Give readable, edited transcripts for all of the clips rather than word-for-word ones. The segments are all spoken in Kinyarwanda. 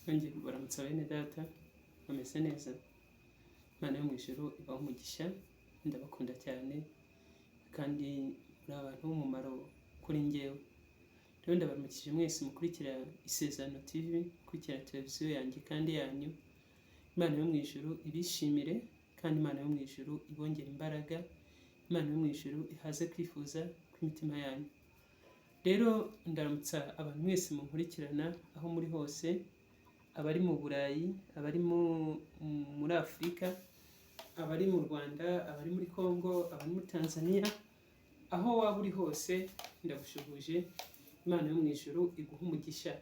Nongeye kubaramutsa bene data, bameze neza. Imana yo mu ijuru ibahe umugisha, ndabakunda cyane kandi muri abantu b'umumaro kuri njyewe. Rero ndabaramukije mwese mukurikira Isezerano TV, mukurikira televiziyo yanjye kandi yanyu. Imana yo mu ijuru ibishimire kandi Imana yo mu ijuru ibongere imbaraga, Imana yo mu ijuru ihaze kwifuza kw'imitima yanyu. Rero ndaramutsa abantu mwese munkurikirana aho muri hose, abari mu Burayi, abari muri Afurika, abari mu Rwanda, abari muri Congo, abari muri Tanzania, aho waba uri hose ndagushuhuje, Imana yo mu ijuru iguhe umugisha.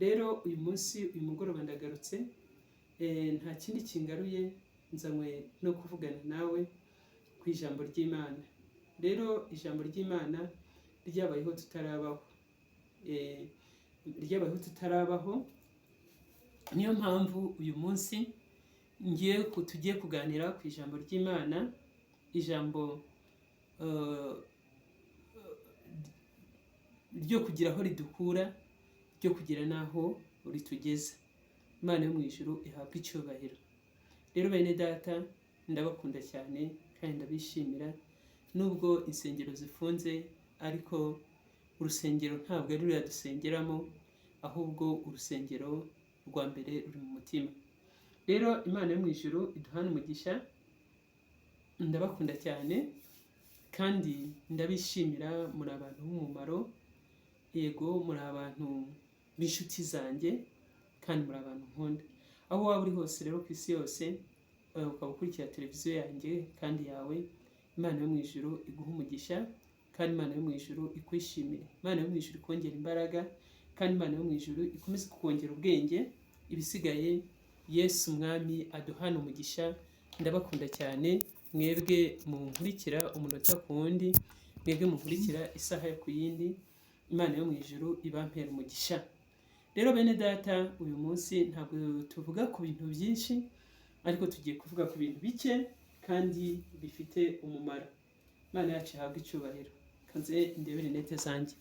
Rero uyu munsi, uyu mugoroba ndagarutse, nta kindi kingaruye, nzanywe no kuvugana nawe ku ijambo ry'Imana. Rero ijambo ry'Imana ryabayeho tutarabaho, ryabayeho tutarabaho, niyo mpamvu uyu munsi tugiye kuganira ku ijambo ry'Imana, ijambo ryo kugira aho ridukura, ryo kugira n'aho ritugeza. Imana yo mu ijuru ihabwe icyubahiro. Rero bene data, ndabakunda cyane kandi ndabishimira, nubwo insengero zifunze ariko urusengero ntabwo ari ruriya dusengeramo, ahubwo urusengero rwa mbere ruri mu mutima. Rero Imana yo mu ijuru iduhane umugisha, ndabakunda cyane kandi ndabishimira, muri abantu b'umumaro, yego muri abantu b'inshuti zanjye kandi muri abantu nkunda. Aho waba uri hose rero ku isi yose, ukaba ukurikira televiziyo yanjye kandi yawe, Imana yo mu ijuru iguhe umugisha kandi Imana yo mu ijuru ikwishimire. Imana yo mu ijuru ikongera imbaraga kandi Imana yo mu ijuru ikomeze kukongera ubwenge, ibisigaye Yesu Umwami aduhane umugisha. Ndabakunda cyane mwebwe munkurikira umunota ku wundi, mwebwe munkurikira isaha yo ku yindi, Imana yo mu ijuru ibampera umugisha. Rero bene data, uyu munsi ntabwo tuvuga ku bintu byinshi, ariko tugiye kuvuga ku bintu bike kandi bifite umumaro. Imana yacu ihabwe icyubahiro. Kanze ndebe rinete zanjye.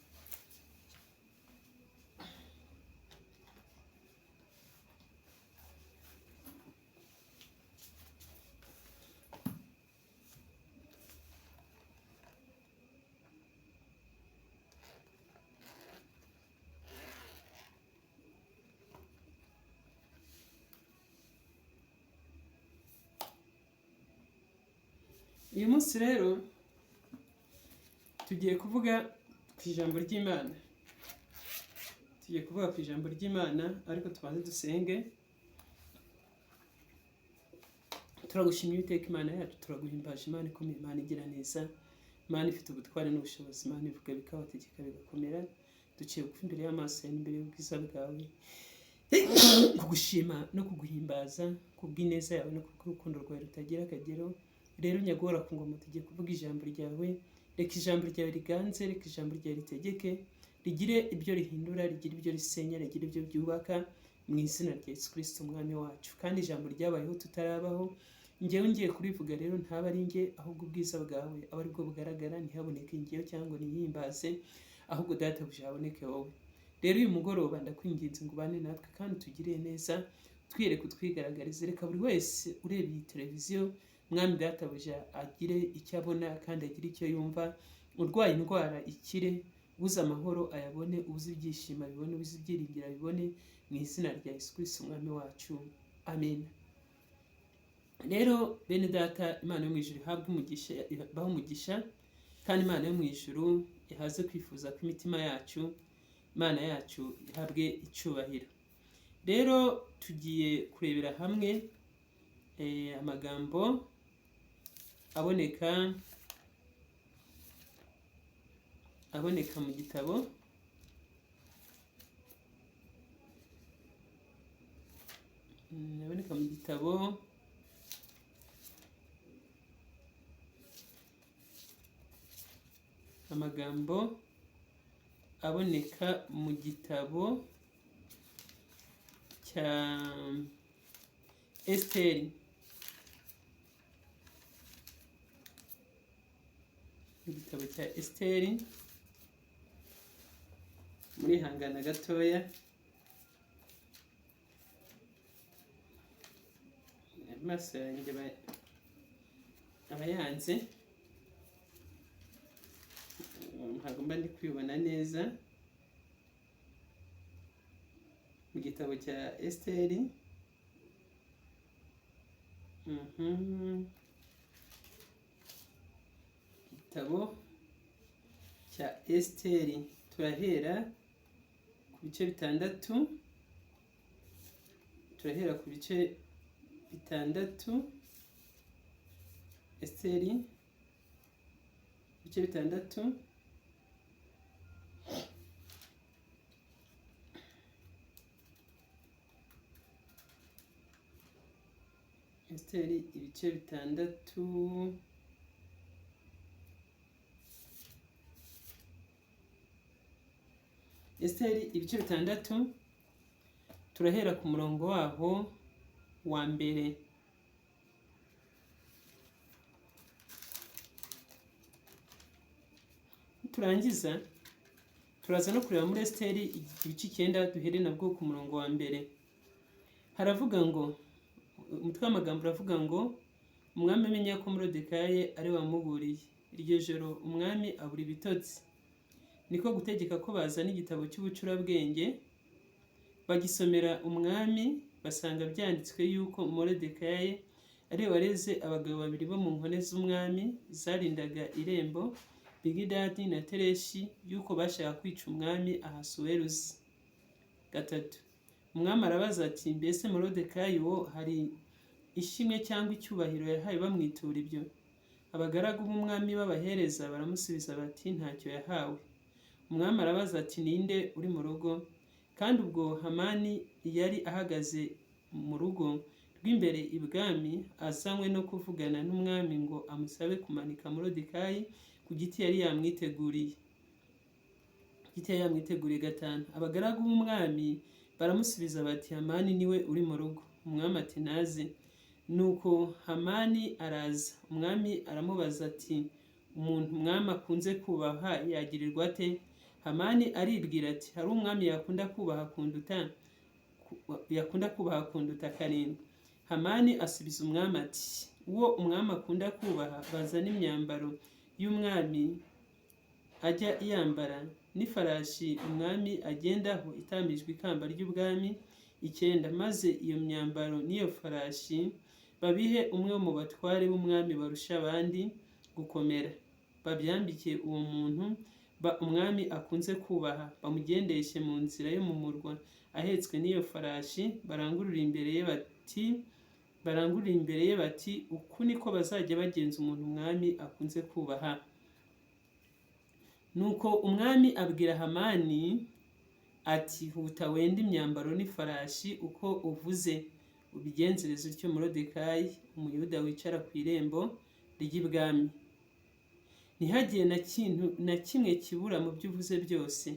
Uyu munsi rero tugiye kuvuga ku ijambo ry'Imana. Tugiye kuvuga ku ijambo ry'Imana, ariko tubanze dusenge. Turagushimira Uwiteka Imana yacu, turaguhimbaje Imana ikomeye, Imana igira neza, Imana ifite ubutware n'ubushobozi, Imana ivuga bikabategeka bigakomera. Duciye bugufi imbere y'amaso yawe n'imbere y'ubwiza bwawe, kugushima no kuguhimbaza kubw'ineza yawe no kubw'urukundo rwawe rutagira akagero. Rero nyagora ku ngoma, tugiye kuvuga ijambo ryawe. Reka ijambo ryawe riganze, reka ijambo ryawe ritegeke, rigire ibyo rihindura, rigire ibyo risenya, rigire ibyo byubaka, mu izina rya Yesu Kristo Umwami wacu. Kandi ijambo ryabayeho tutarabaho, njyewe ngiye kurivuga rero ntaba ari njye, ahubwo ubwiza bwawe abe aribwo bugaragara, ntihaboneke njyewe cyangwa nihimbaze, ahubwo databuja haboneke wowe. Rero uyu mugoroba ndakwinginze ngo ubane natwe kandi utugirire neza, twiyereke utwigaragarize. Reka buri wese ureba iyi televiziyo, Mwami databuja agire icyo abona kandi agire icyo yumva, urwaye indwara ikire, ubuze amahoro ayabone, ubuze ibyishimo abibone, ubuze ibyiringiro abibone, mu izina rya Yesu Kristo Umwami wacu, amen. Rero bene data, Imana yo mu ijuru ihabwe umugisha, ibahe umugisha, kandi Imana yo mu ijuru ihaze kwifuza kw'imitima yacu, Imana yacu ihabwe icyubahiro. Rero tugiye kurebera hamwe amagambo aboneka mu gitabo aboneka mu gitabo amagambo aboneka mu gitabo cya Esiteri. Mu gitabo cya Esiteri, murihangana gatoya. Amaso yanjye aba yanze, ntabwo mba ndi kwibona neza. Mu gitabo cya Esiteri, igitabo cya Esiteri turahera ku bice 6, turahera ku bice 6, Esiteri ibice 6, Esiteri ibice 6, Esiteri ibice 6, turahera ku murongo waho wa mbere. Turangiza turaza no kureba muri Esiteri ibice 9, duhere nabwo ku murongo wa mbere. Haravuga ngo, umutwe w'amagambo uravuga ngo umwami amenya ko Moridekayi ari we wamuburiye. Iryo joro umwami abura ibitotsi, niko gutegeka ko bazana igitabo cy'ubucurabwenge, bagisomera umwami, basanga byanditswe yuko Moridekayi ari we wareze abagabo babiri bo mu nkone z'umwami zarindaga irembo, Bigidadi na Tereshi, yuko bashaka kwica umwami Ahasuwerusi. 3. Umwami arabaza ati, mbese Moridekayi wo hari ishimwe cyangwa icyubahiro yahawe bamwitura ibyo? Abagaragu b'umwami b'abahereza baramusubiza bati, ntacyo yahawe. Umwami arabaza ati, ninde uri mu rugo? Kandi ubwo Hamani yari ahagaze mu rugo rw'imbere ibwami, azanywe no kuvugana n'umwami ngo amusabe kumanika Moridekayi ku giti yari yamwiteguriye. Igiti yari yamwiteguriye. 5. Abagaragu b'umwami baramusubiza bati, Hamani niwe uri mu rugo. Umwami ati, naze. Nuko Hamani araza. Umwami aramubaza ati, umuntu umwami akunze kubaha yagirirwa ate? Hamani aribwira ati, hari umwami yakunda kubaha kunduta, yakunda kubaha kunduta. 7. Hamani asubiza umwami ati, uwo umwami akunda kubaha bazana imyambaro y'umwami ajya yambara, n'ifarashi umwami agendaho itamijwe ikamba ry'ubwami. 9. Maze iyo myambaro n'iyo farashi babihe umwe mu batware b'umwami barusha abandi gukomera, babyambike uwo muntu umwami akunze kubaha, bamugendeshe mu nzira yo mu murwa ahetswe n'iyo farashi, barangurure imbere ye bati, uku niko bazajya bagenza umuntu umwami akunze kubaha. Nuko umwami abwira Hamani ati, huta wende imyambaro n'ifarashi uko uvuze, ubigenzereze utyo Moridekayi umuyuda wicara ku irembo ry'ibwami. Ntihagire na kintu na kimwe kibura mu byo uvuze byose.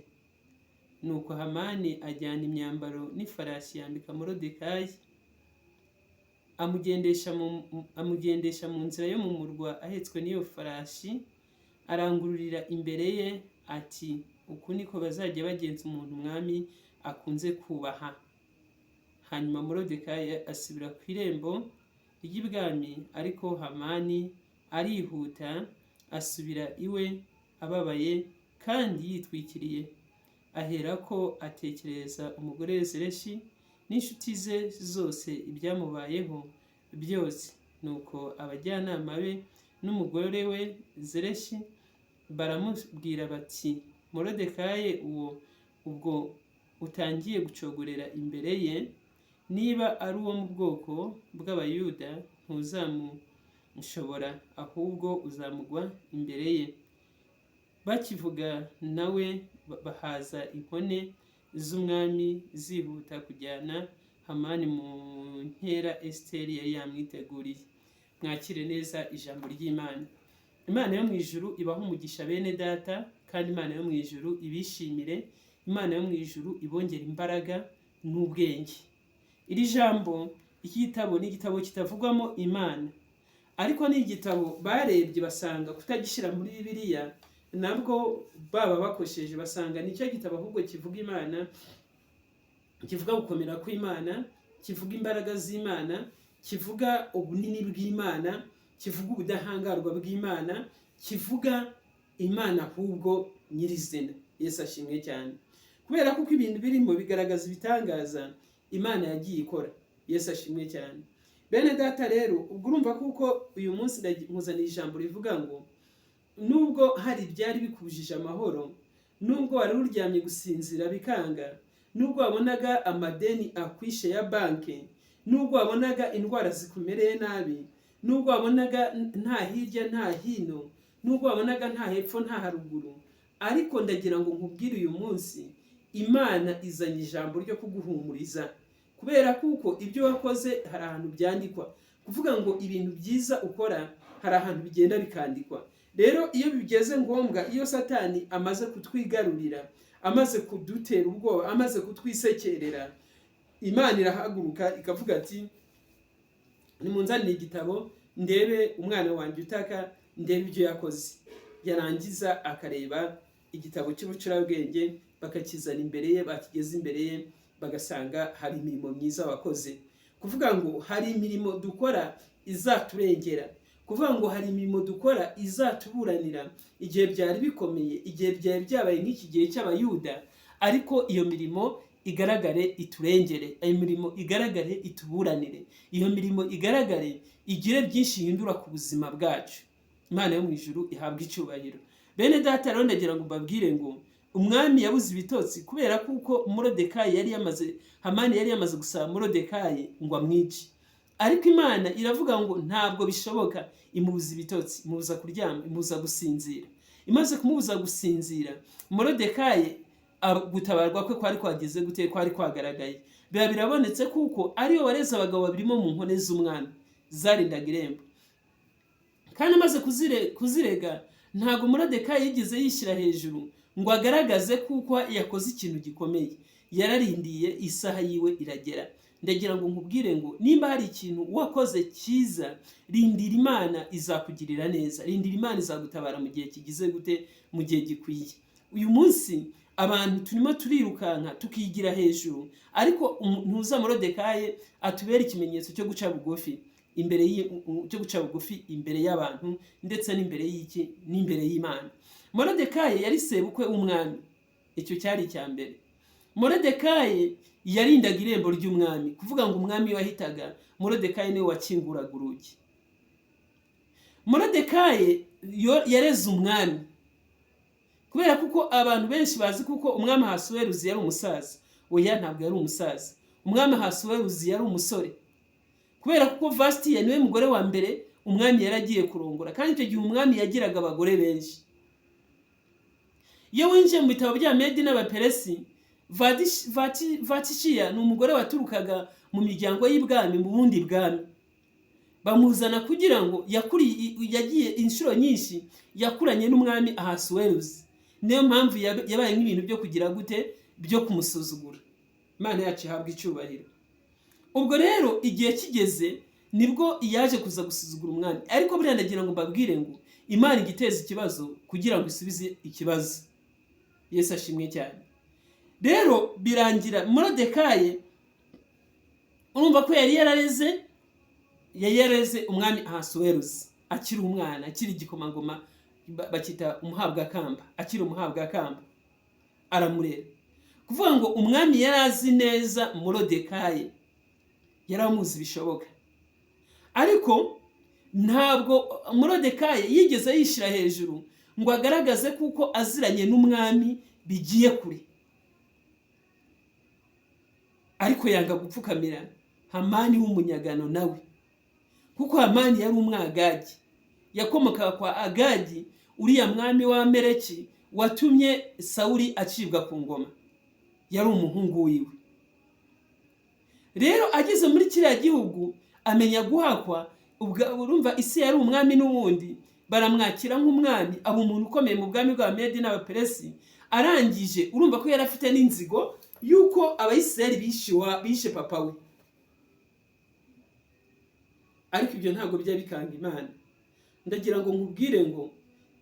Nuko Hamani ajyana imyambaro n'ifarashi yambika Moridekayi, amugendesha mu nzira yo mu murwa ahetswe n'iyo farashi, arangururira imbere ye ati, uku niko bazajya bagenza umuntu umwami akunze kubaha. Hanyuma Moridekayi asubira ku irembo ry'ibwami, ariko Hamani arihuta asubira iwe ababaye kandi yitwikiriye. Aherako atekereza umugore Zereshi n'inshuti ze zose ibyamubayeho byose. Nuko abajyanama be n'umugore we Zereshi baramubwira bati, Moridekayi uwo ubwo utangiye gucogorera imbere ye, niba ari uwo mu bwoko bw'Abayuda ntuzamushobora, ahubwo uzamugwa imbere ye. Bakivuga nawe bahaza inkone z'umwami zihuta kujyana Hamani mu nkera Esiteri yari yamwiteguriye. Mwakire neza ijambo ry'Imana. Imana yo mu ijuru ibaha umugisha bene data, kandi Imana yo mu ijuru ibishimire, Imana yo mu ijuru ibongera imbaraga n'ubwenge. Iri jambo, iki gitabo ni igitabo kitavugwamo Imana, ariko ni igitabo barebye basanga kutagishyira muri Bibiliya nabwo baba bakosheje, basanga nicyo gitabo ahubwo kivuga Imana, kivuga gukomera kw'Imana, kivuga imbaraga z'Imana, Kivuga ubunini bw'Imana, kivuga ubudahangarwa bw'Imana, kivuga Imana ahubwo nyirizina. Yesu ashimwe cyane, kubera kuko ibintu birimo bigaragaza ibitangaza Imana yagiye ikora. Yesu ashimwe cyane. Bene data, rero ubwo urumva kuko uyu munsi nkuzaniye ijambo rivuga ngo nubwo hari ibyari bikubujije amahoro, nubwo wari uryamye gusinzira bikanga, nubwo wabonaga amadeni akwishe ya banki, nubwo wabonaga indwara zikumereye nabi, nubwo wabonaga nta hirya nta hino, nubwo wabonaga nta hepfo nta haruguru, ariko ndagira ngo nkubwire uyu munsi Imana izanye ijambo ryo kuguhumuriza, kubera kuko ibyo wakoze hari ahantu byandikwa. Kuvuga ngo ibintu byiza ukora hari ahantu bigenda bikandikwa. Rero iyo bigeze ngombwa, iyo Satani amaze kutwigarurira, amaze kudutera ubwoba, amaze kutwisekerera, Imana irahaguruka ikavuga ati: "Nimunzanire igitabo, ndebe umwana wanjye utaka, ndebe ibyo yakoze." Yarangiza akareba igitabo cy'ubucurabwenge, bakakizana imbere ye. Bakigeza imbere ye, bagasanga hari imirimo myiza wakoze. Kuvuga ngo hari imirimo dukora izaturengera, kuvuga ngo hari imirimo dukora izatuburanira igihe byari bikomeye, igihe byari byabaye nk'iki gihe cy'Abayuda, ariko iyo mirimo igaragare iturengere, iyo mirimo igaragare ituburanire, iyo mirimo igaragare igire byinshi ihindura ku buzima bwacu. Imana yo mu ijuru ihabwa icyubahiro. Bene data, rero ndagira ngo mbabwire ngo umwami yabuze ibitotsi kubera kuko Morodekayi yari yamaze, Hamani yari yamaze gusaba Morodekayi ngo amwice, ariko Imana iravuga ngo ntabwo bishoboka. Imubuza ibitotsi, imubuza kuryama, imubuza gusinzira. Imaze kumubuza gusinzira, Morodekayi gutabarwa kwe kwari kwageze gute? Kwari kwagaragaye, biba birabonetse kuko ariwe wareze abagabo babirimo mu nkone z'umwami zarindaga irembo. Kandi amaze kuzirega, ntabwo Morodekayi yigeze yishyira hejuru ngo agaragaze kuko yakoze ikintu gikomeye. Yararindiye, isaha yiwe iragera. Ndagira ngo nkubwire ngo nimba hari ikintu wakoze cyiza, rindira, Imana izakugirira neza. Rindira, Imana izagutabara mu gihe kigize gute? Mu gihe gikwiye. Uyu munsi abantu turimo turirukanka tukigira hejuru, ariko ntuza Morodekayi atubere ikimenyetso cyo guca bugufi imbere cyo guca bugufi imbere y'abantu ndetse n'imbere y'iki? N'imbere y'Imana. Morodekayi yari sebukwe w'umwami, icyo cyari icya mbere. Morodekayi yarindaga irembo ry'umwami, kuvuga ngo umwami wahitaga, Morodekayi niwe wakinguraga urugi. Morodekayi yareze umwami, kubera kuko abantu benshi bazi kuko umwami Ahasuweruzi yari umusaza. Oya, ntabwo yari umusaza. Umwami Ahasuweruzi yari umusore, kubera kuko Vasitiya niwe mugore wa mbere umwami yari agiye kurongora, kandi icyo gihe umwami yagiraga abagore benshi. Iyo winjiye mu bitabo bya Medi n'Abaperesi, Vatishiya ni umugore waturukaga mu miryango y'ibwami, mu bundi bwami. Bamuzana kugira ngo yagiye inshuro nyinshi, yakuranye n'umwami Ahasuweruzi. Niyo mpamvu yabaye nk'ibintu byo kugira gute? Byo kumusuzugura. Imana yacu ihabwa icyubahiro. Ubwo rero igihe kigeze nibwo yaje kuza gusuzugura umwami. Ariko buriya ndagira ngo mbabwire ngo Imana igiteza ikibazo kugira ngo isubize ikibazo. Yesu ashimwe cyane. Rero birangira Morodekayi, urumva ko yari yarareze umwami Ahasuweruzi akiri umwana, akiri igikomangoma, bakita umuhabwakamba, akiri umuhabwakamba aramurera. Kuvuga ngo umwami yari azi neza Morodekayi, yari amuzi bishoboka, ariko ntabwo Morodekayi yigeze yishyira hejuru ngo agaragaze kuko aziranye n'umwami bigiye kure. Ariko yanga gupfukamira Hamani w'umunyagano nawe, kuko Hamani yari Umwagagi, yakomokaga kwa Agagi, uriya mwami w'Amereki watumye Sawuli acibwa ku ngoma, yari umuhungu wiwe. Rero ageze muri kiriya gihugu amenya guhakwa. Urumva isi yari umwami n'ubundi baramwakira nk'umwami, aba umuntu ukomeye mu bwami bwa Medi n'Abaperesi. Arangije urumva ko yari afite n'inzigo y'uko Abayisiraheli bishe papa we. Ariko ibyo ntabwo bijya bikanga Imana. Ndagira ngo nkubwire ngo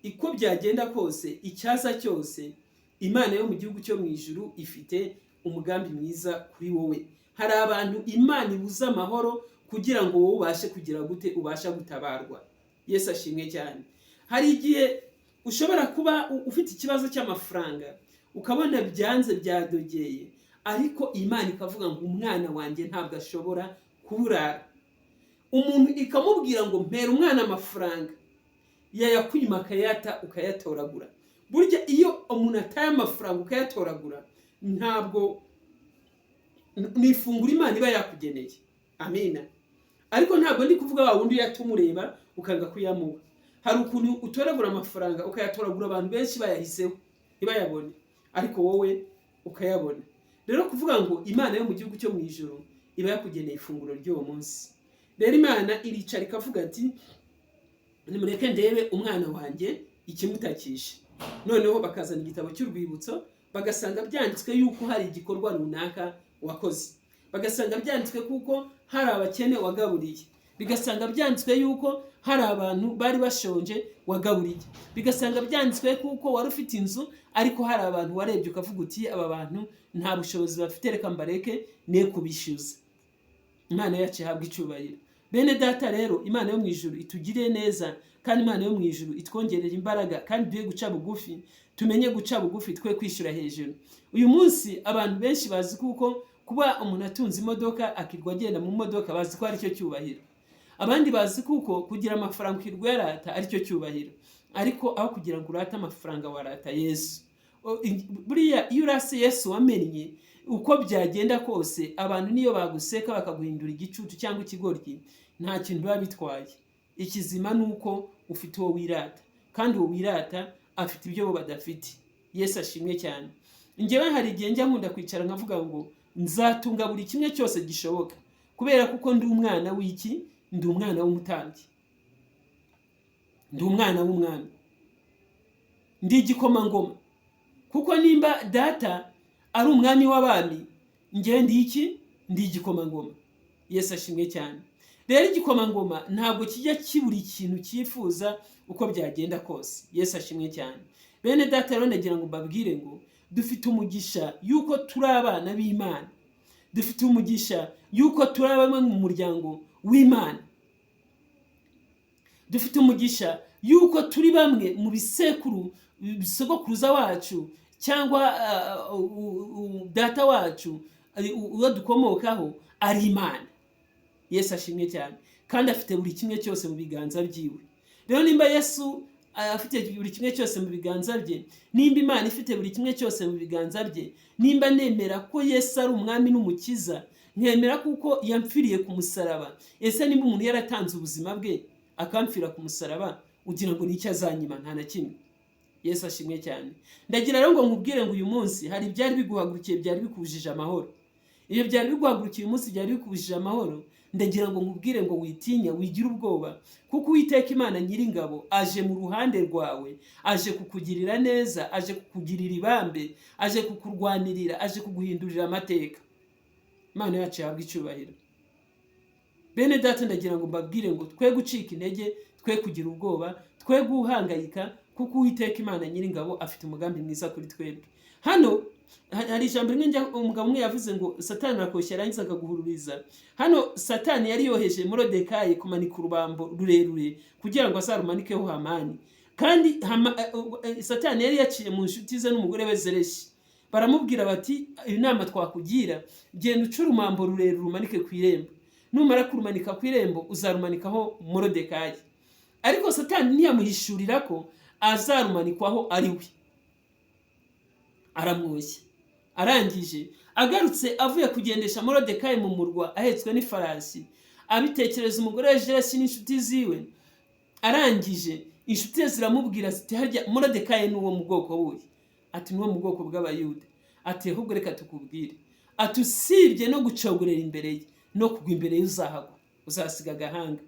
uko byagenda kose, icyaza cyose, Imana yo mu gihugu cyo mu ijuru ifite umugambi mwiza kuri wowe. Hari abantu Imana ibuza amahoro. Kugira ngo wowe ubashe kugira gute? Ubasha gutabarwa. Yesu ashimwe cyane. Hari igihe ushobora kuba ufite ikibazo cy'amafaranga, ukabona byanze, byadogeye, ariko Imana ikavuga ngo umwana wanjye ntabwo ashobora kuburara. Umuntu ikamubwira ngo mpera umwana amafaranga, yayakwima akayata, ukayatoragura. Burya iyo umuntu ataye amafaranga ukayatoragura, ntabwo ni ifunguro Imana iba yakugeneye. Amina. Ariko ntabwo ndi kuvuga wa wundi uyatumureba ukanga kuyamuha. Hari ukuntu utoragura amafaranga, ukayatoragura abantu benshi bayahiseho ntibayabone, ariko wowe ukayabona. Rero kuvuga ngo Imana yo mu gihugu cyo mu ijuru iba yakugeneye ifunguro ry'uwo munsi. Rero Imana iricara ikavuga ati: "Nimureke ndebe umwana wanjye ikimutakisha." Noneho bakazana igitabo cy'urwibutso, bagasanga byanditswe yuko hari igikorwa runaka wakoze, bagasanga byanditswe kuko hari abakene wagaburiye, bigasanga byanditswe yuko hari abantu bari bashonje wagaburiye, bigasanga byanditswe kuko wari ufite inzu, ariko hari abantu warebye ukavuga uti: "Aba bantu nta bushobozi bafite, reka mbareke ne kubishyuza." Imana yacu ihabwa icyubahiro. Bene data, rero Imana yo mu ijuru itugirire neza, kandi Imana yo mu ijuru itwongerere imbaraga, kandi duhe guca bugufi, tumenye guca bugufi, twe kwishyura hejuru. Uyu munsi abantu benshi bazi kuko kuba umuntu atunze imodoka, akirwa agenda mu modoka, bazi ko aricyo cyubahiro. Abandi bazi kuko kugira amafaranga ukirwa yarata aricyo cyubahiro. Ariko aho kugira ngo urate amafaranga, warata Yesu. Buriya iyo urase Yesu wamennye, uko byagenda kose, abantu niyo baguseka bakaguhindura igicucu cyangwa ikigoryi, nta kintu biba bitwaye. Ikizima ni uko ufite uwo wirata, kandi uwo wirata afite ibyo bo badafite. Yesu ashimwe cyane. Njyewe hari igihe njya nkunda kwicara nkavuga ngo nzatunga buri kimwe cyose gishoboka, kubera kuko ndi umwana w'iki? Ndi umwana w'umutambyi, ndi umwana w'umwami, ndi igikomangoma. Kuko nimba data ari umwami w'abami, njye ndi iki? Ndi igikomangoma. Yesu ashimwe cyane. Rero igikomangoma ntabwo kijya kibura ikintu cyifuza uko byagenda kose. Yesu ashimwe cyane. Bene data, rero ndagira ngo mbabwire ngo dufite umugisha yuko turi abana b'Imana, dufite umugisha yuko turi bamwe mu muryango w'Imana, dufite umugisha yuko turi bamwe mu bisekuru, bisogokuruza wacu cyangwa data wacu, uwo dukomokaho ari Imana. Yesu ashimwe cyane. Kandi afite buri kimwe cyose mu biganza byiwe. Rero nimba Yesu afite buri kimwe cyose mu biganza bye, nimba Imana ifite buri kimwe cyose mu biganza bye, nimba nemera ko Yesu ari umwami n'umukiza, nkemera kuko yampfiriye ku musaraba, ese nimba umuntu yaratanze ubuzima bwe akamfira ku musaraba, ugira ngo ni icyo azanyima? Nta na kimwe. Yesu ashimwe cyane. Ndagira rero ngo nkubwire ngo uyu munsi hari ibyari biguhagurukiye, byari bikubujije amahoro. Iyo byari biguhagurukiye uyu munsi, byari bikubujije amahoro, ndagira ngo nkubwire ngo witinya, wigire ubwoba, kuko Uwiteka Imana Nyiringabo aje mu ruhande rwawe, aje kukugirira neza, aje kukugirira ibambe, aje kukurwanirira, aje kuguhindurira amateka. Imana yacu yahabwa icyubahiro. Bene data, ndagira ngo mbabwire ngo twe gucika intege, twe kugira ubwoba, twe guhangayika, kuko Uwiteka Imana Nyiringabo afite umugambi mwiza kuri twebwe. Hano hari ijambo rimwe umugabo umwe yavuze ngo Satani arakoshya, yarangiza akaguhururiza. Hano Satani yari yoheje Morodekayi kumanika urubambo rurerure kugira ngo azarumanikeho Hamani. Kandi Satani yari yaciye mu nshuti ze n'umugore we Zereshi, baramubwira bati: "Inama twakugira, genda uce urumambo rurerure urumanike ku irembo. Numara kurumanika ku irembo, uzarumanikaho Morodekayi." Ariko Satani ntiyamuhishurira ko azarumanikwaho ari we. Aramwoshya. Arangije agarutse avuye kugendesha Morodekayi mu murwa ahetswe n'ifarasi, abitekereza umugore we Zereshi n'inshuti ziwe. Arangije inshuti ze ziramubwira ziti: "Harya Morodekayi ni uwo mu bwoko buhe?" Ati: "Ni uwo mu bwoko bw'Abayuda." Ati: "Ahubwo reka tukubwire," ati, "usibye no gucogorera imbere ye, no kugwa imbere ye uzahagwa, uzasiga agahanga."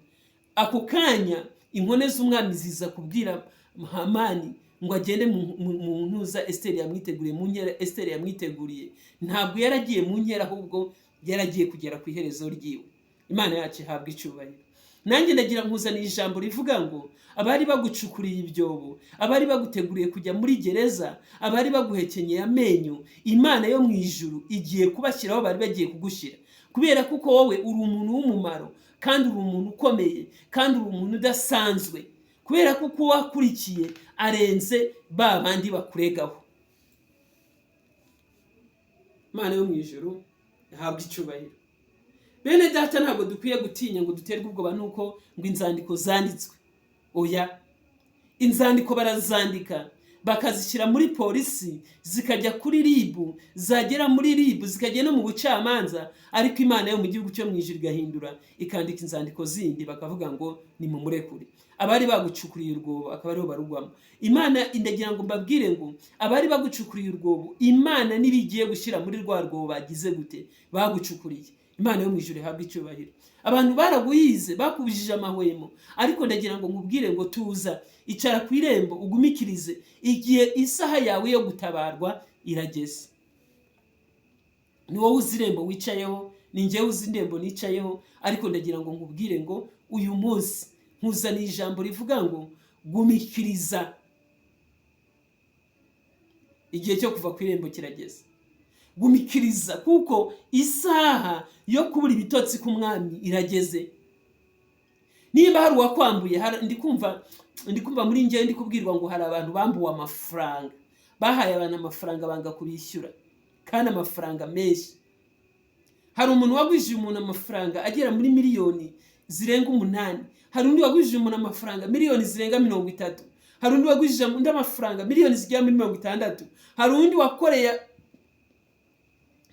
Ako kanya inkone z'umwami ziza kubwira Hamani ngo agende mu ntuza Esiteri yamwiteguriye, mu nkera Esiteri yamwiteguriye. Ntabwo yaragiye mu nkera, ahubwo yaragiye kugera ku iherezo ryiwe. Imana yacu ihabwa icyubahiro. Nanjye ndagira nkuzaniye ijambo rivuga ngo abari bagucukuriye ibyobo, abari baguteguriye kujya muri gereza, abari baguhekenyeye amenyo, Imana yo mu ijuru igiye kubashyiraho bari bagiye kugushyira, kugira ngo wowe ubashe kugira gute? Ubashe gutabarwa. Kubera kuko wowe uri umuntu w'umumaro, kandi uri umuntu ukomeye, kandi uri umuntu udasanzwe. Kubera kuko uwakurikiye arenze ba bandi bakuregaho. Imana yo mu ijuru ihabwe icyubahiro. Bene data, ntabwo dukwiye gutinya ngo duterwe ubwoba nuko ngo inzandiko zanditswe. Oya, inzandiko barazandika bakazishyira muri polisi, zikajya kuri RIB, zagera muri RIB zikajya no mu bucamanza, ariko Imana yo mu gihugu cyo mu ijuru igahindura, ikandika inzandiko zindi, bakavuga ngo ni mumurekure. Abari bagucukuriye urwobo akaba aribo barugwamo. Imana indagira ngo mbabwire ngo abari bagucukuriye urwobo, Imana nibigiye gushyira muri rwa rwobo bagize gute bagucukuriye. Imana yo mu ijuru ihabwe icyubahiro. Abantu baraguhize, bakubujije amahwemo, ariko ndagira ngo nkubwire ngo tuza, icara ku irembo ugumikirize, igihe isaha yawe yo gutabarwa irageze. Ni wowe uzi irembo wicayeho, ni njyewe uzi irembo nicayeho, ariko ndagira ngo nkubwire ngo uyu munsi nkuzaniye ijambo rivuga ngo gumikiriza, igihe cyo kuva ku irembo kirageze. Gumikiriza kuko isaha yo kubura ibitotsi k'umwami irageze. Niba hari uwakwambuye, ndikumva muri njyewe ndi kubwirwa ngo hari abantu bambuwe amafaranga, bahaye abantu amafaranga banga kubishyura, kandi amafaranga menshi. Hari umuntu wagwijije umuntu amafaranga agera muri miliyoni zirenga 8, hari undi wagwijije umuntu amafaranga miliyoni zirenga 30, hari undi wagwijije undi amafaranga miliyoni zigera muri 60, hari undi wakoreye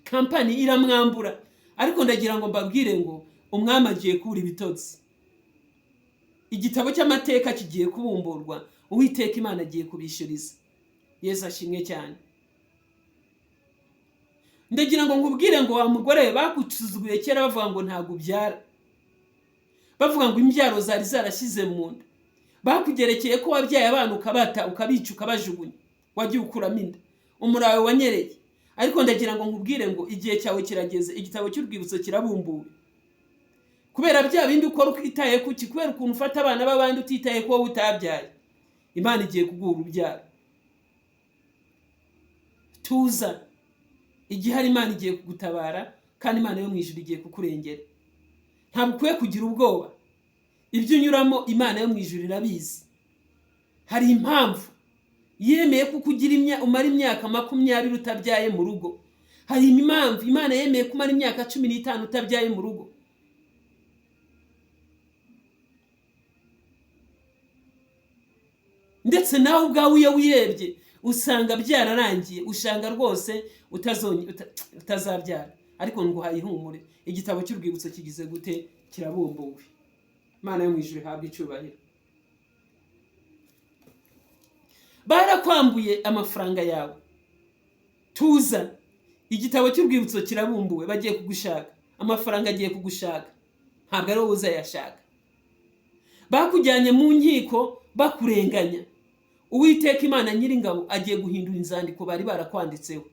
kampani iramwambura. Ariko ndagira ngo mbabwire ngo umwami agiye kubura ibitotsi, igitabo cy'amateka kigiye kubumburwa, Uwiteka Imana agiye kubishyuriza. Yesu ashimwe cyane. Ndagira ngo nkubwire ngo wa mugore bakusuzuguye kera bavuga ngo ntabwo ubyara, bavuga ngo imbyaro zari zarashyize mu nda, bakugerekeye ko wabyaye abana ukabata, ukabica, ukabajugunya, wagiye ukuramo inda, umurawe wanyereye. Ariko ndagira ngo nkubwire ngo igihe cyawe kirageze, igitabo cy'urwibutso kirabumbuwe. Kubera bya bindi ukora utitaye kuki, kubera ukuntu ufata abana b'abandi utitaye ko wowe utabyaye, Imana igiye kuguha urubyaro. Tuza, igihe hari Imana igiye kugutabara, kandi Imana yo mu ijuru igiye kukurengera. Ntabwo ukwiye kugira ubwoba, ibyo unyuramo Imana yo mu ijuru irabizi. Hari impamvu yemeye ko ugira umara imyaka 20 utabyaye mu rugo. Hari impamvu Imana yemeye ko umara imyaka 15 utabyaye mu rugo. Ndetse nawe ubwawe iyo wirebye usanga byararangiye, usanga rwose utazabyara. Ariko nguhaye ihumure, igitabo cy'urwibutso kigize gute? Kirabumbuwe. Imana yo mu ijuru ihabwe icyubahiro. Barakwambuye amafaranga yawe, tuza, igitabo cy'urwibutso kirabumbuwe, bagiye kugushaka, amafaranga agiye kugushaka, ntabwo ari wowe uzayashaka. Bakujyanye mu nkiko bakurenganya, Uwiteka Imana Nyiringabo agiye guhindura inzandiko bari barakwanditseho,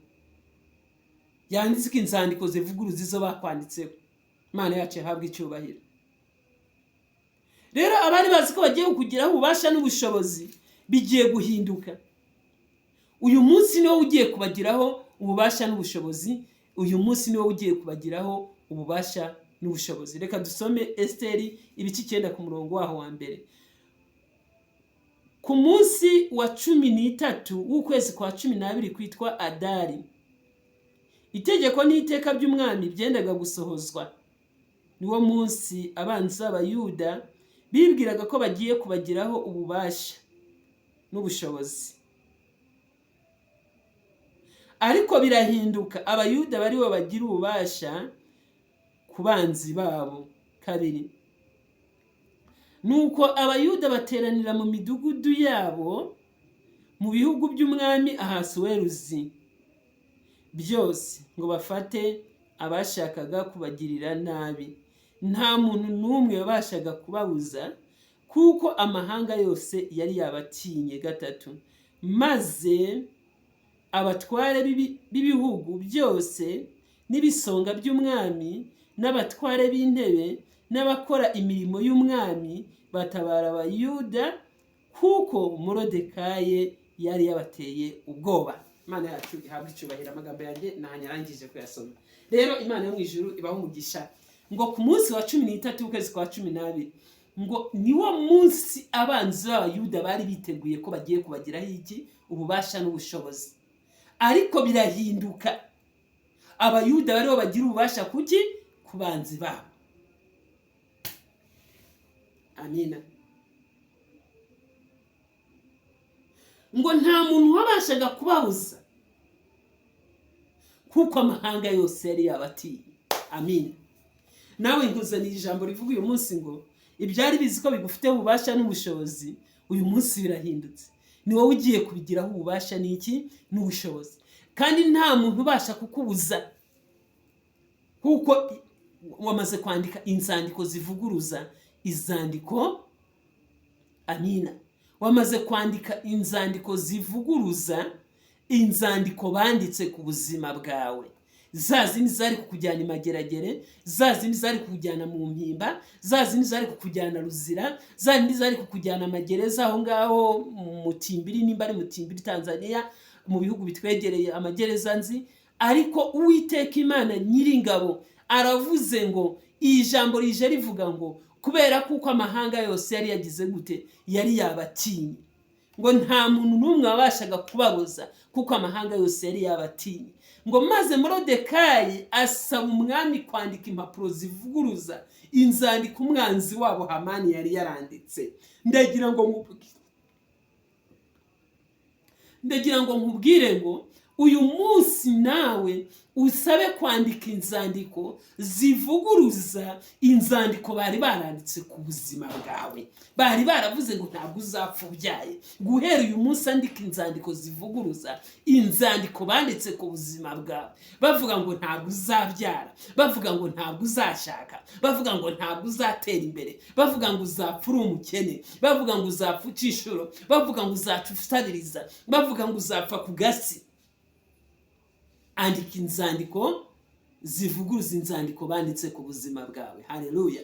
yanditswe inzandiko zivuguruza izo bakwanditseho. Imana yacu ihabwe icyubahiro. Rero abari bazi ko bagiye kukugiraho ububasha n'ubushobozi bigiye guhinduka. Uyu munsi ni wowe ugiye kubagiraho ububasha n'ubushobozi, uyu munsi ni wowe ugiye kubagiraho ububasha n'ubushobozi. Reka dusome Esiteri ibice 9 ku murongo waho wa mbere. Ku munsi wa 13 w'ukwezi kwa 12 kwitwa Adari, itegeko n'iteka by'umwami byendaga gusohozwa. Niwo munsi abanzi b'Abayuda bibwiraga ko bagiye kubagiraho ububasha n'ubushobozi, ariko birahinduka, Abayuda bari bo bagira ububasha ku banzi babo. 2 Nuko Abayuda bateranira mu midugudu yabo mu bihugu by'umwami Ahasuweruzi byose, ngo bafate abashakaga kubagirira nabi. Nta muntu n'umwe wabashaga kubabuza, kuko amahanga yose yari yabatinye. 3 Maze abatware b'ibihugu byose n'ibisonga by'umwami n'abatware b'intebe n'abakora imirimo y'umwami batabara Abayuda, kuko Moridekayi yari yabateye ubwoba. Imana yacu ihabwa icyubahiro. Amagambo yanjye ntanyarangije kuyasoma. Rero Imana yo mu ijuru ibaho umugisha. Ngo ku munsi wa 13 w'ukwezi kwa 12, ngo niwo munsi abanzi b'Abayuda bari biteguye ko bagiye kubagiraho iki? Ububasha n'ubushobozi. Ariko birahinduka, Abayuda bariho bagira ububasha kuki? Ku banzi babo. Amina. Ngo nta muntu wabashaga kubabuza kuko amahanga yose yari yabatiye. Amina. Nawe nkuzaniye ijambo rivuga uyu munsi ngo ibyari bizi ko bigufiteho ububasha n'ubushobozi, uyu munsi birahindutse. Ni wowe ugiye kubigiraho ububasha n'iki? N'ubushobozi. Kandi nta muntu ubasha kukubuza, kuko wamaze kwandika inzandiko zivuguruza izandiko. Amina. Wamaze kwandika inzandiko zivuguruza inzandiko banditse ku buzima bwawe, za zindi zari kukujyana imageragere, za zindi zari kukujyana mu Mpimba, za zindi zari kukujyana Ruzira, za zindi zari kukujyana amagereza aho ngaho mu Mutimbiri, nimba ari Mutimbiri Tanzania, mu bihugu bitwegereye amagereza nzi. Ariko Uwiteka Imana Nyiringabo aravuze ngo iri jambo rije rivuga ngo kubera kuko amahanga yose yari yagize gute? Yari yabatinye. Ngo nta muntu n'umwe wabashaga kubabuza kuko amahanga yose yari yabatinye. Ngo maze Morodekayi asaba umwami kwandika impapuro zivuguruza inzandiko umwanzi wabo Hamani yari yaranditse. Ndagira ngo nkubwire ngo uyu munsi nawe usabe kwandika inzandiko zivuguruza inzandiko bari baranditse ku buzima bwawe. Bari baravuze ngo ntabwo uzapfa ubyaye. Guhera uyu munsi andika inzandiko zivuguruza inzandiko banditse ku buzima bwawe, bavuga ngo ntabwo uzabyara, bavuga ngo ntabwo uzashaka, bavuga ngo ntabwo uzatera imbere, bavuga ngo uzapfa uri umukene, bavuga ngo uzapfa uca inshuro, bavuga ngo uzapfa usabiriza, bavuga ngo uzapfa ku gasi. Andika inzandiko zivuguruza inzandiko banditse ku buzima bwawe. Haleluya.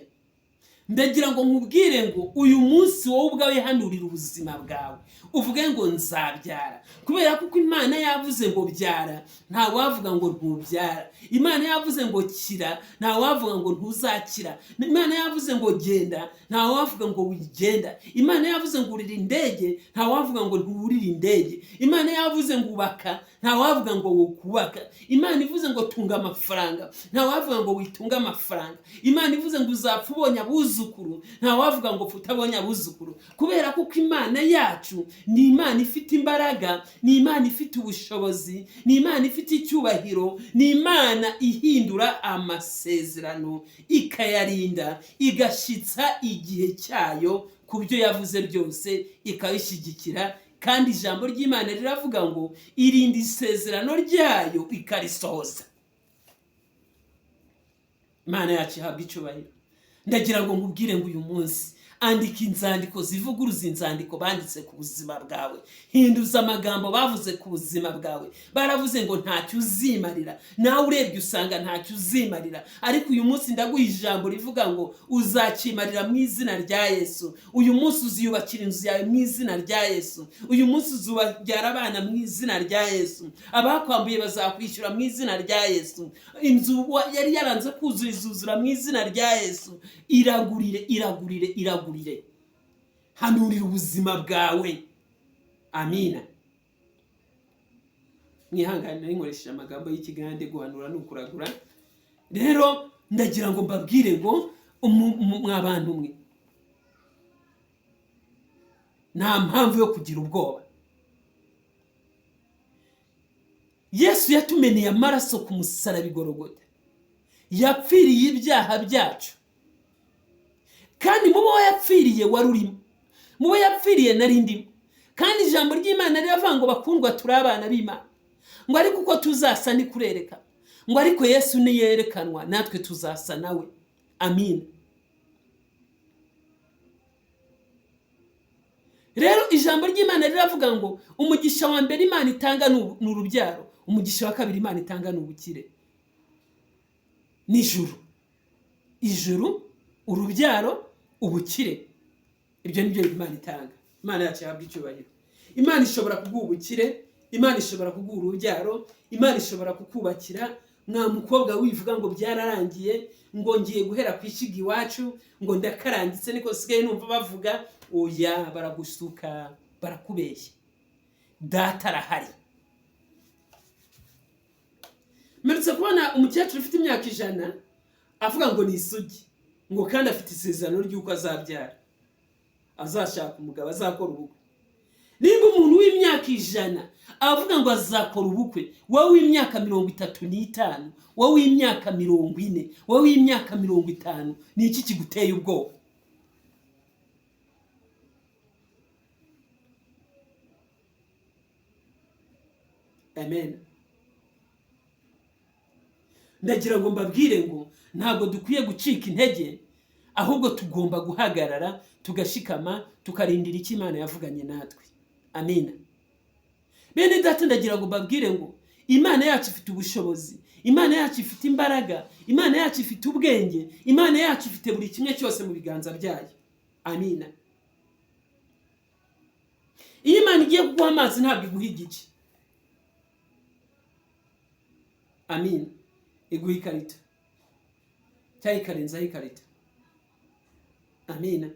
Ndagira ngo nkubwire ngo uyu munsi wowe ubwawe hanurira ubuzima bwawe, uvuge ngo nzabyara, kubera kuko Imana yavuze ngo byara, nta wavuga ngo ntubyara. Imana yavuze ngo kira, nta wavuga ngo ntuzakira. Imana yavuze ngo genda, nta wavuga ngo wigenda. Imana yavuze ngo urira indege, nta wavuga ngo ntuwurire indege. Imana yavuze ngo ubaka, nta wavuga ngo wukubaka. Imana ivuze ngo tunga amafaranga, nta wavuga ngo witunge amafaranga. Imana ivuze ngo uzapfa ubonye abuzukuru, nta wavuga ngo pfa utabonye abuzukuru. Kubera kuko Imana yacu ni Imana ifite imbaraga, ni Imana ifite ubushobozi, ni Imana ifite icyubahiro, ni Imana ihindura amasezerano ikayarinda, igashyitsa igihe cyayo ku byo yavuze byose, ikabishyigikira. Kandi ijambo ry'Imana riravuga ngo irinda isezerano ryayo ikarisohoza. Imana yacu ihabwa icyubahiro. Ndagira ngo nkubwire ngo uyu munsi andika inzandiko zivuguruza inzandiko banditse ku buzima bwawe. Hinduza amagambo bavuze ku buzima bwawe. Baravuze ngo ntacyo uzimarira, nawe urebye usanga ntacyo uzimarira. Ariko uyu munsi ndaguha ijambo rivuga ngo uzakimarira mu izina rya Yesu. Uyu munsi uziyubakira inzu yawe mu izina rya Yesu. Uyu munsi uzabyara abana mu izina rya Yesu. Abakwambuye bazakwishyura mu izina rya Yesu. Inzu yari yaranze kuzura izuzura mu izina rya Yesu. Iragurire, iragurire, iragurire. Hanurira ubuzima bwawe. Amina. Mwihangane nari nkoresheje amagambo y'ikigande, guhanura ni ukuragura. Rero ndagira ngo mbabwire ngo mwa bantu mwe, nta mpamvu yo kugira ubwoba. Yesu yatumeneye amaraso ku musaraba i Gologota, yapfiriye ibyaha byacu. Kandi mubo yapfiriye wari urimo, mubo yapfiriye nari ndimo. Kandi ijambo ry'Imana riravuga ngo bakundwa turi abana b'Imana, ngo ariko uko tuzasa ni kurereka, ngo ariko Yesu niyerekanwa natwe tuzasa nawe. Amina. Rero ijambo ry'Imana riravuga ngo umugisha wa mbere Imana itanga ni urubyaro, umugisha wa kabiri Imana itanga ni ubukire, ni ijuru. Ijuru, urubyaro, ubukire, ibyo ni byo Imana itanga. Imana yacu ihabwa icyubahiro. Imana ishobora kuguha ubukire, Imana ishobora kuguha urubyaro, Imana ishobora kukubakira. Mwa mukobwa wivuga ngo byararangiye, ngo ngiye guhera ku ishyiga iwacu, ngo ndakarangitse, niko sigaye numva bavuga. Oya, baragusuka, barakubeshya. Data arahari. Mperutse kubona umukecuru ufite imyaka 100 avuga ngo ni isugi, ngo kandi afite isezerano ry'uko azabyara, azashaka umugabo, azakora ubukwe. Nimba umuntu w'imyaka 100 avuga ngo azakora ubukwe, wowe w'imyaka 35, wowe w'imyaka 40, wowe w'imyaka 50, ni iki kiguteye ubwoba? Amen. Ndagira ngo mbabwire ngo ntabwo dukwiye gucika intege, ahubwo tugomba guhagarara tugashikama, tukarindira icyo Imana yavuganye natwe. Amina. Bene data, ndagira ngo mbabwire ngo Imana yacu ifite ubushobozi, Imana yacu ifite imbaraga, Imana yacu ifite ubwenge, Imana yacu ifite buri kimwe cyose mu biganza byayo. Amina. Iyo Imana igiye kuguha amazi ntabwo iguha igice. Amina. Iguha ikarita cyangwa ikarenzaho ikarita. Amina.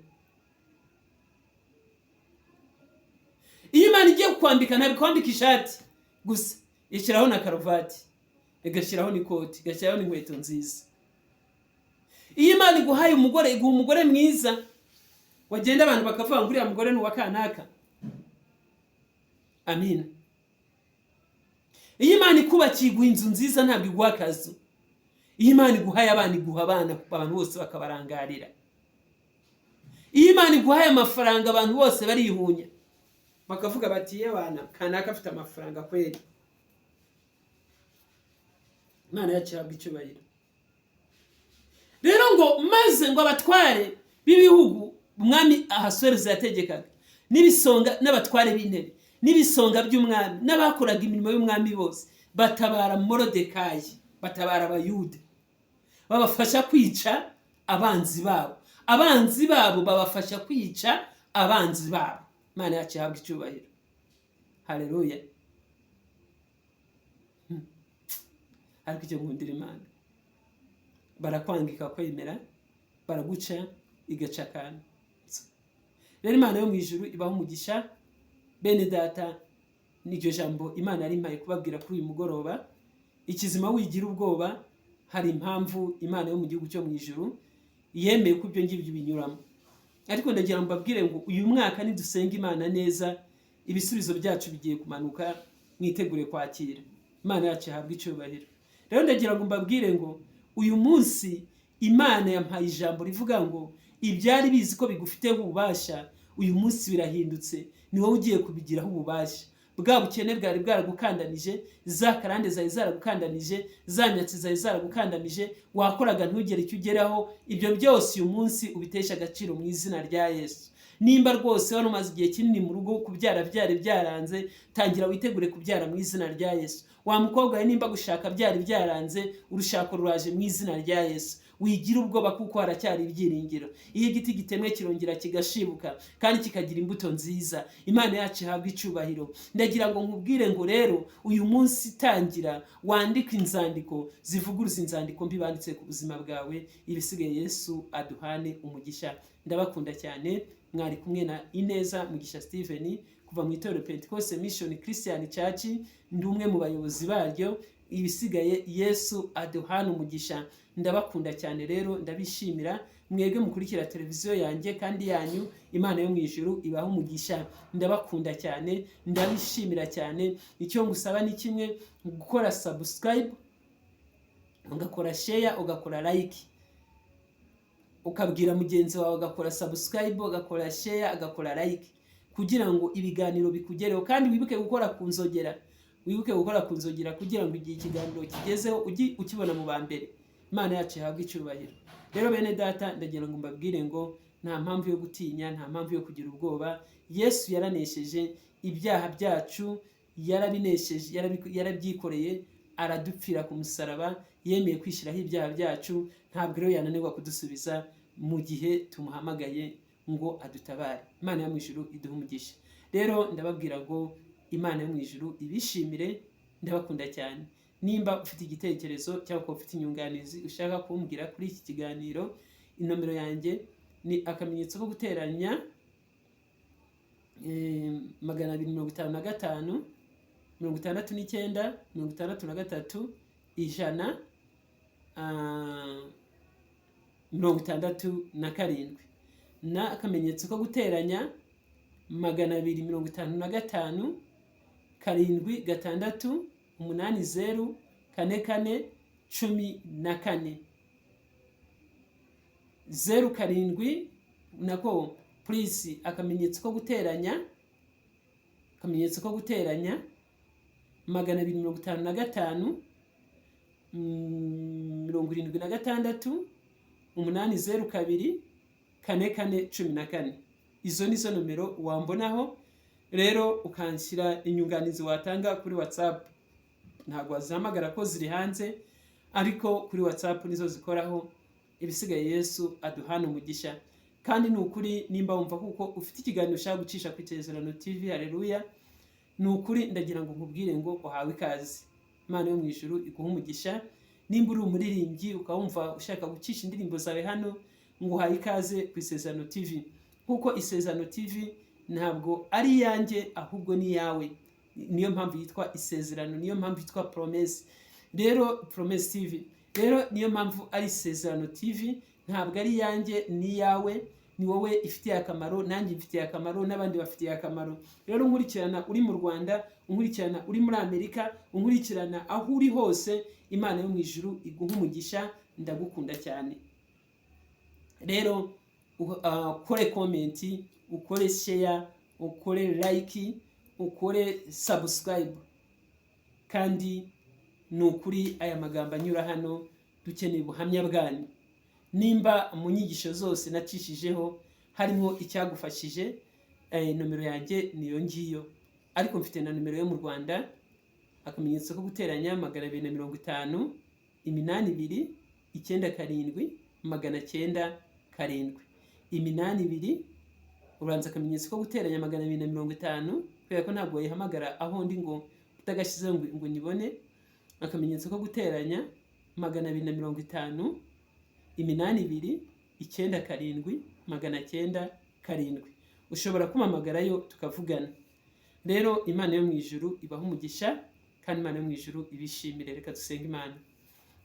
Iyo Imana igiye kukwambika ntabwo ikwambika ishati gusa, ishyiraho na karuvati, igashyiraho n'ikoti, igashyiraho n'inkweto nziza. Iyo Imana iguhaye umugore, iguha umugore mwiza, wagenda abantu bakavuga ngo uriya mugore ni uwa kanaka. Amina. Iyo Imana ikubakiye iguha inzu nziza, ntabwo iguha akazu. Iyo Imana iguhaye abana, iguha abana abantu bose bakabarangarira. Iyo Imana iguhaye amafaranga, abantu bose barihunya bakavuga bati yewana kanaka afite amafaranga kweli. Imana yacu ihabwa icyubahiro. Rero ngo maze ngo abatware b'ibihugu umwami Ahasuwerusi yategekaga, n'ibisonga n'abatware b'intebe n'ibisonga by'umwami n'abakoraga imirimo y'umwami bose, batabara Morodekayi, batabara Abayuda, babafasha kwica abanzi babo. Abanzi babo babafasha kwica abanzi babo. Imana yacu ihabwa icyubahiro. Haleluya. Ariko icyo nkundira Imana, barakwangika kwemera, baraguca igaca akantu. Rero Imana yo mu ijuru ibaha umugisha. Bene data, n'iryo jambo Imana yari impaye kubabwira kuri uyu mugoroba. Ikizima wigira ubwoba, hari impamvu Imana yo mu gihugu cyo mu ijuru yemeye ko ibyo ngibyo binyuramo. Ariko ndagira ngo mbabwire ngo uyu mwaka nidusenga Imana neza, ibisubizo byacu bigiye kumanuka, mwitegure kwakira. Imana yacu ihabwe icyubahiro. Rero ndagira ngo mbabwire ngo uyu munsi Imana yampaye ijambo rivuga ngo ibyari bizi ko bigufiteho ububasha, uyu munsi birahindutse, ni wowe ugiye kubigiraho ububasha. Bwa bukene bwari bwaragukandanije, za karande zari zaragukandanije, za nyatsi zari zaragukandanije, wakoraga ntugere icyo ugeraho, ibyo byose uyu munsi ubitesha agaciro mu izina rya Yesu. Nimba rwose wari umaze igihe kinini mu rugo kubyara byari byaranze, tangira witegure kubyara mu izina rya Yesu. Wa mukobwa we, nimba gushaka byari byaranze, urushako ruraje mu izina rya Yesu. Wigira ubwoba kuko haracyari ibyiringiro. Iyo igiti gitemwe kirongera kigashibuka kandi kikagira imbuto nziza. Imana yacu ihabwa icyubahiro. Ndagira ngo nkubwire ngo rero uyu munsi tangira wandike inzandiko zivuguruza inzandiko mbi banditse ku buzima bwawe, ibisigaye Yesu aduhane umugisha. Ndabakunda cyane. Mwari kumwe na Ineza Mugisha Steven kuva mu itorero Pentecost Mission Christian Church, ndi umwe mu bayobozi baryo. Ibisigaye Yesu aduhane umugisha. Ndabakunda cyane rero, ndabishimira mwebwe mukurikira televiziyo yanjye kandi yanyu. Imana yo mu ijuru ibahe umugisha. Ndabakunda cyane, ndabishimira cyane. Icyo ngusaba ni kimwe, gukora subscribe, ugakora share, ugakora like, ukabwira mugenzi wawe agakora subscribe, agakora share, agakora like, kugira ngo ibiganiro bikugereho. Kandi wibuke gukora ku nzogera, wibuke gukora ku nzogera kugira ngo igihe ikiganiro kigezeho ujye ukibona mu ba mbere. Imana yacu ihabwe icyubahiro. Rero bene data, ndagira ngo mbabwire ngo nta mpamvu yo gutinya, nta mpamvu yo kugira ubwoba. Yesu yaranesheje ibyaha byacu, yarabinesheje, yarabyikoreye, aradupfira ku musaraba, yemeye kwishyiraho ibyaha byacu. Ntabwo rero yananirwa kudusubiza mu gihe tumuhamagaye ngo adutabare. Imana yo mu ijuru iduhe umugisha. Rero ndababwira ngo Imana yo mu ijuru ibishimire. Ndabakunda cyane. Nimba ufite igitekerezo cyangwa ukaba ufite inyunganizi ushaka kumbwira kuri iki kiganiro, inomero yanjye ni akamenyetso ko guteranya 255 69 63 100 67, na akamenyetso ko guteranya 255 7 6 8 0 4 4 14 0 7, nako plus akamenyetso ko guteranya 255 76 802 4 4 14. Izo nizo nomero wambonaho. Rero ukanshyira inyunganizi watanga kuri WhatsApp. Ntabwo wazihamagara ko ziri hanze, ariko kuri WhatsApp nizo zikoraho. Ibisigaye Yesu aduhana umugisha. Kandi ni ukuri, nimba wumva kuko ufite ikiganiro ushaka gucisha ku Isezerano TV Haleluya, ni ukuri ndagira ngo nkubwire ngo uhawe ikaze. Imana yo mu ijuru iguhe umugisha. Nimba uri umuririmbyi ukaba wumva ushaka gucisha indirimbo zawe hano, ngo uhaye ikaze ku Isezerano TV, kuko Isezerano TV ntabwo ari iyanjye, ahubwo ni iyawe. Niyo mpamvu yitwa Isezerano, niyo mpamvu yitwa Promesse. Rero Promesse TV rero, niyo mpamvu ari Isezerano TV. Ntabwo ari iyanjye, ni iyawe. Ni wowe ifitiye akamaro, nanjye ifitiye akamaro, n'abandi bafitiye akamaro. Rero unkurikirana uri mu Rwanda, unkurikirana uri muri Amerika, unkurikirana aho uri hose, Imana yo mu ijuru iguha umugisha. Ndagukunda cyane. Rero ukore comment, ukore share, ukore like, ukore subscribe. Kandi ni ukuri, aya magambo anyura hano, dukeneye ubuhamya bwanyu. Nimba mu nyigisho zose nacishijeho harimo icyagufashije, nomero yanjye niyo ngiyo. Ariko mfite na nomero yo mu Rwanda, akamenyetso ko guteranya 250 8 2 9 7 907. 8 2, ubanza akamenyetso ko guteranya 250, kubera ko ntabwo wayihamagara aho ndi ngo utagashyizeho ngo nyibone. Akamenyetso ko guteranya 250 8 2 9 7 907, ushobora kumpamagarayo tukavugana. Rero Imana yo mu ijuru ibaha umugisha, kandi Imana yo mu ijuru ibishimire. Reka dusenge Imana.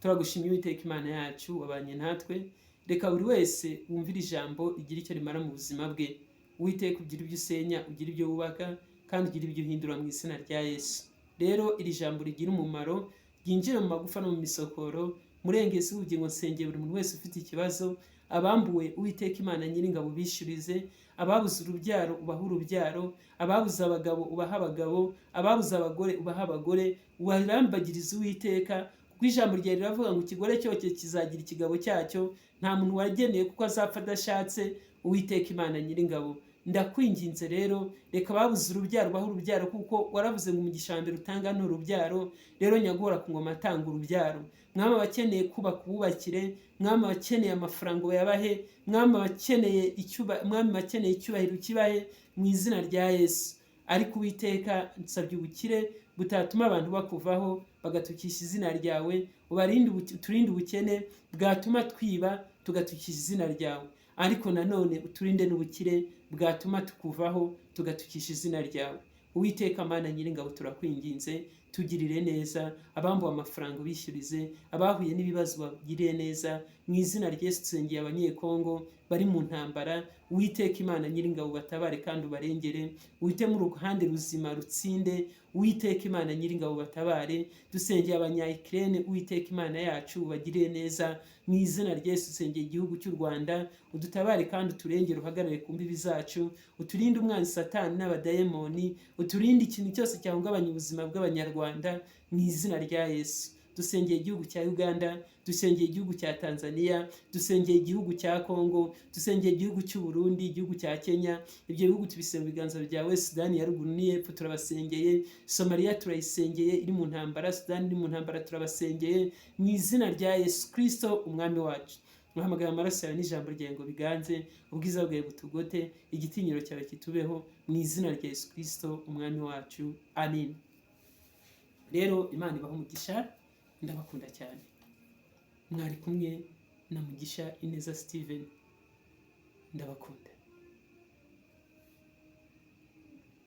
Turagushimye Uwiteka Imana yacu, wabanye natwe. Reka buri wese wumvira ijambo rigira icyo rimara mu buzima bwe. Uwiteka, ugira ibyo usenya, ugira ibyo wubaka, kandi ugira ibyo uhindura mu izina rya Yesu. Rero iri jambo rigira umumaro, ryinjire mu magufa no mu misokoro. Murengezi w'ubugingo, nsengeye buri muntu wese ufite ikibazo. Abambuwe, Uwiteka Imana Nyiringabo, bishyurize. Ababuze urubyaro, ubahe urubyaro. Ababuze abagabo, ubahe abagabo. Ababuze abagore, ubahe abagore. Ubarambagirize Uwiteka, kuko ijambo ryawe riravuga ngo ikigore cyose kizagira ikigabo cyacyo. Nta muntu wageneye kuko azapfa adashatse. Uwiteka Imana Nyiringabo, ndakwinginze rero, reka ababuze urubyaro bahe urubyaro, kuko waravuze ngo umugisha wa mbere utanga ni urubyaro. Rero nyagora ku ngoma, atanga urubyaro. Mwami, abakeneye kubaka ububakire. Mwami, abakeneye amafaranga uyabahe. Mwami, abakeneye icyubahiro ukibahe mu izina rya Yesu. Ariko Uwiteka, nsabye ubukire butatuma abantu bakuvaho bagatukisha izina ryawe. Ubarinde, uturinde ubukene bwatuma twiba tugatukisha izina ryawe, ariko nanone uturinde n'ubukire bwatuma tukuvaho tugatukisha izina ryawe. Uwiteka Mana Nyiringabo, turakwinginze, tugirire neza. Abambuwe amafaranga ubishyurize, abahuye n'ibibazo bagirire neza mu izina rya Yesu. Nsengeye Abanyekongo bari mu ntambara. Uwiteka Imana Nyiringabo, batabare kandi ubarengere, uhitemo uruhande ruzima rutsinde. Uwiteka Imana Nyiringabo, batabare. Dusengeye Abanya-Ukraine. Uwiteka Imana yacu, ubagirire neza mu izina rya Yesu. Dusengeye igihugu cy'u Rwanda, udutabare kandi uturengere, uhagarare ku mbibi zacu, uturinde umwanzi Satani n'abadayemoni, uturinde ikintu cyose cyahungabanya ubuzima bw'Abanyarwanda mu izina rya Yesu. Dusengeye igihugu cya Uganda, dusengeye igihugu cya Tanzania, dusengeye igihugu cya Congo, dusengeye igihugu cy'u Burundi, igihugu cya Kenya. Ibyo bihugu tubisenga mu biganza byawe. Sudani ya Ruguru n'iy'Epfo turabasengeye. Somaliya turayisengeye iri mu ntambara, Sudani iri mu ntambara, turabasengeye mu izina rya Yesu Kristo Umwami wacu. Muhamagaye amaraso yawe n'ijambo ryawe ngo biganze, ubwiza bwawe butugote, igitinyiro cyawe kitubeho, mu izina rya Yesu Kirisito Umwami wacu, amin. Rero Imana ibaha umugisha, ndabakunda cyane. Mwari kumwe na Mugisha Ineza Steven, ndabakunda.